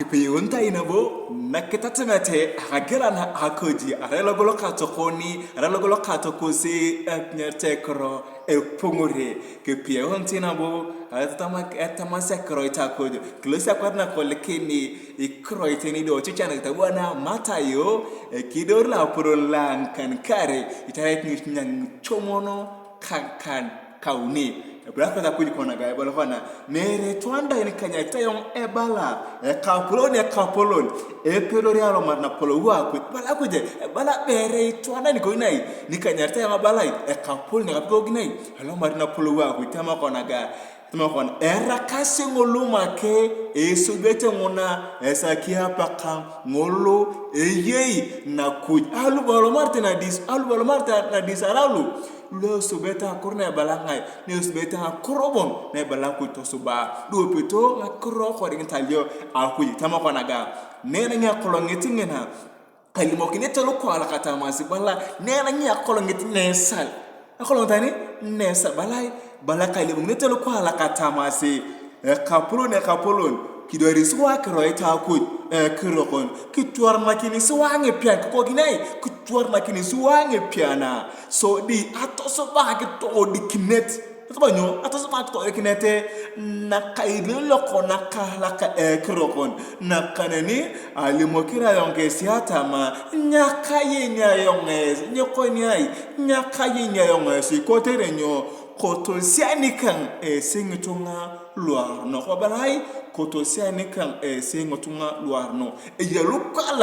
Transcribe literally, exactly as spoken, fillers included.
Kipiuntai nabo nakitatamete akagiran akoji arai logo lokatokoni arai logo lokatokosi ekinyarete ekiro epong'ore. Kipiunti nabo etamasi ekiroit akojo kilosi akwar nakolikini ikiroit nido chichan kitabu ana Matayo ekidor lapurun la ngikan kare itaret ngichomon kakan kauni. Ebala kona kuj kona ga ebala kona mere itwaan dai nikanyarita ayong ebala ekapolon ekapolon epedori alomar napolou akuj ebala kuj ebala bere itwaan dai nikoi nai nikanyarita ayong ebalai ekapolon ekapikokinai alomar napolou akuj tama kona ga tama kona erakasi ngulu make esubete nguna esaki apaka ngulu eyei nakuj alubo alomarete nadis alubo alomarete nadis aralu lu esubete akoro na ebala ngai na esubete akoro bon na ebala akuj tosuba duopito ngakiro kori ngitalio akuj tama kona ga nena ngiakolongit ngina kalimokinete lukwalak atamasi bala nena ngiakolongit nesal akolong tani nesal balai bala kalimokinete lukwalak atamasi ekapolon ekapolon kidwari sua akiroit akuj ekirokon kitwarmakini sua ngipian kikokinai kitwarmakini sua ngipiana sodi atosuba akitodikinet Atubwa nyo? Atosubak toikinete nakaililok nakalak ekirokon nakaneni alimokir ayong kesi atama nyakayeni ayong esi nyekoni ai nyakayeni ayong esi kotere nyo kotosiani kang esi ngitunga luaronok obalai kotosiani kang esi ngitunga luaronok eya lukal